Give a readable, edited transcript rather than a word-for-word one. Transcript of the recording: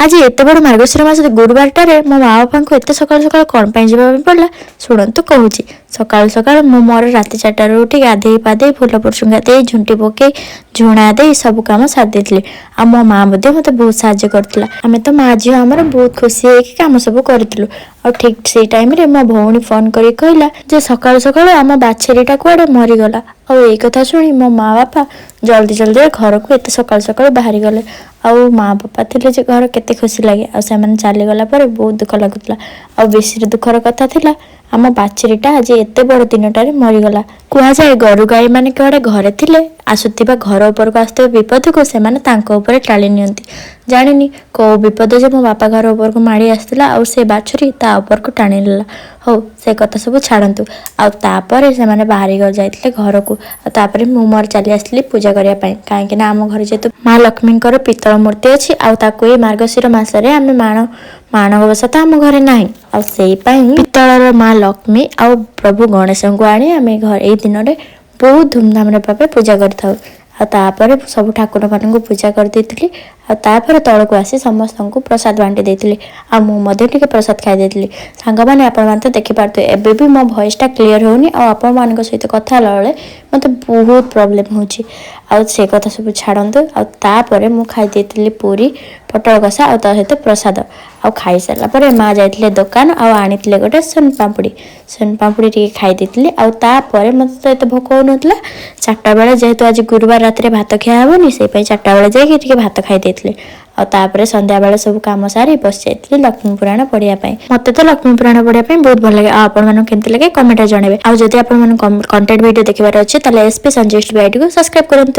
ଆଜି ଏତେ ବଡ଼ ମାର୍ଗଶିର ମାସ ଗୁରୁବାରଟାରେ ମୋ ମା ବାପାଙ୍କୁ ଏତେ ସକାଳୁ ସକାଳୁ କ'ଣ ପାଇଁ ଯିବା ପାଇଁ ପଡ଼ିଲା, ଶୁଣନ୍ତୁ କହୁଛି। ସକାଳୁ ସକାଳୁ ମୁଁ ମୋର ରାତି 4ଟାରୁ ଉଠି ଗାଧେଇ ପାଧେଇ, ଫୁଲ ପୁରସୁଙ୍ଗା ଦେଇ, ଝୁଣ୍ଟି ପକେଇ, ଝୁଣା ଦେଇ ସବୁ କାମ ସାରି ଦେଇଥିଲି। ଆଉ ମୋ ମା ମଧ୍ୟ ମୋତେ ବହୁତ ସାହାଯ୍ୟ କରିଥିଲା। ଆମେ ତ ମା ଝିଅ ଆମର ବହୁତ ଖୁସି ହେଇକି କାମ ସବୁ କରିଥିଲୁ। ଆଉ ଠିକ୍ ସେଇ ଟାଇମରେ ମୋ ଭଉଣୀ ଫୋନ୍ କରିକି କହିଲା ଯେ ସକାଳୁ ସକାଳୁ ଆମ ବାଛେରୀଟା କୁଆଡ଼େ ମରିଗଲା। ଆଉ ଏଇ କଥା ଶୁଣି ମୋ ମା ବାପା ଜଲ୍ଦି ଜଲ୍ଦି ଘରକୁ ଏତେ ସକାଳୁ ସକାଳୁ ବାହାରି ଗଲେ। ଆଉ ମା ବାପା ଥିଲେ ଯେ ଘର କେତେ ଖୁସି ଲାଗେ, ଆଉ ସେମାନେ ଚାଲିଗଲା ପରେ ବହୁତ ଦୁଃଖ ଲାଗୁଥିଲା। ଆଉ ବେଶୀ ଦୁଃଖର କଥା ଥିଲା, ଆମ ବାଛୁରୀଟା ଆଜି ଏତେ ବଡ଼ ଦିନଟାରେ ମରିଗଲା। କୁହାଯାଏ, ଗୋରୁ ଗାଈ ମାନେ କୁଆଡ଼େ ଘରେ ଥିଲେ ଆସୁଥିବା, ଘର ଉପରକୁ ଆସୁଥିବା ବିପଦକୁ ସେମାନେ ତାଙ୍କ ଉପରେ ଟାଳି ନିଅନ୍ତି। ଜାଣିନି କୋଉ ବିପଦ ଯେ ମୋ ବାପା ଘର ଉପରକୁ ମାଡ଼ି ଆସିଥିଲା ଆଉ ସେ ବାଛୁରୀ ତା ଉପରକୁ ଟାଣି ନେଲା। ହଉ, ସେ କଥା ସବୁ ଛାଡ଼ନ୍ତୁ। ଆଉ ତାପରେ ସେମାନେ ବାହାରି ଯାଇଥିଲେ ଘରକୁ। ଆଉ ତାପରେ ମୁଁ ମୋର ଚାଲି ଆସିଥିଲି ପୂଜା କରିବା ପାଇଁ, କାହିଁକି ନା ଆମ ଘରେ ଯେହେତୁ ମା ଲକ୍ଷ୍ମୀଙ୍କର ପିତ୍ତଳ ମୂର୍ତ୍ତି ଅଛି ଆଉ ତାକୁ ଏଇ ମାର୍ଗଶିର ମାସରେ ଆମେ ମାଣବସା ତ ଆମ ଘରେ ନାହିଁ, ଆଉ ସେଇ ପାଇଁ ପିତ୍ତଳର ମା ଲକ୍ଷ୍ମୀ ଆଉ ପ୍ରଭୁ ଗଣେଶଙ୍କୁ ଆଣି ଆମେ ଘରେ ଏଇ ଦିନରେ ବହୁତ ଧୁମଧାମରେ ଭାବେ ପୂଜା କରିଥାଉ। ଆଉ ତାପରେ ସବୁ ଠାକୁରମାନଙ୍କୁ ପୂଜା କରିଦେଇଥିଲି। ଆଉ ତାପରେ ତଳକୁ ଆସି ସମସ୍ତଙ୍କୁ ପ୍ରସାଦ ବାଣ୍ଟି ଦେଇଥିଲି ଆଉ ମୁଁ ମଧ୍ୟ ଟିକେ ପ୍ରସାଦ ଖାଇ ଦେଇଥିଲି। ସାଙ୍ଗମାନେ, ଆପଣମାନେ ତ ଦେଖିପାରୁଥିବେ, ଏବେ ବି ମୋ ଭଏସଟା କ୍ଲିଅର ହେଉନି ଆଉ ଆପଣମାନଙ୍କ ସହିତ କଥା ହେଲା ବେଳେ ମୋତେ ବହୁତ ପ୍ରୋବ୍ଲେମ୍ ହେଉଛି। ଆଉ ସେ କଥା ସବୁ ଛାଡ଼ନ୍ତୁ। ଆଉ ତାପରେ ମୁଁ ଖାଇ ଦେଇଥିଲି ପୁରୀ ପୋଟଳ କଷା ଆଉ ତା ସହିତ ପ୍ରସାଦ। ଆଉ ଖାଇସାରିଲା ପରେ ମା ଯାଇଥିଲେ ଦୋକାନ ଆଉ ଆଣିଥିଲେ ଗୋଟେ ସୁନପାମ୍ପୁଡ଼ି। ସୁନପାମ୍ପୁଡ଼ି ଟିକେ ଖାଇ ଦେଇଥିଲି। ଆଉ ତାପରେ ମୋତେ ତ ଏତେ ଭୋକ ହେଉନଥିଲା। 4ଟା ବେଳେ, ଯେହେତୁ ଆଜି ଗୁରୁବାର ରାତିରେ ଭାତ ଖିଆ ହେବନି, ସେଇ ପାଇଁ 4ଟା ବେଳେ ଯାଇକି ଟିକେ ଭାତ ଖାଇ ଦେଇଥିଲି। ଆଉ ତାପରେ ସନ୍ଧ୍ୟାବେଳେ ସବୁ କାମ ସାରି ବସି ଯାଇଥିଲି ଲକ୍ଷ୍ମୀ ପୁରାଣ ପଢ଼ିବା ପାଇଁ। ମୋତେ ତ ଲକ୍ଷ୍ମୀ ପୁରାଣ ପଢ଼ିବା ପାଇଁ ବହୁତ ଭଲ ଲାଗେ। ଆଉ ଆପଣମାନଙ୍କୁ କେମିତି ଲାଗେ, କମେଣ୍ଟରେ ଜଣାଇବେ। ଆଉ ଯଦି ଆପଣମାନଙ୍କୁ କଣ୍ଟେଣ୍ଟ ଭିଡ଼ିଓ ଦେଖିବାର ଅଛି, ତାହେଲେ ଏସ୍ ପି ସଞ୍ଜୟ ଆଇଡିକୁ ସବସ୍କ୍ରାଇବ କରନ୍ତୁ।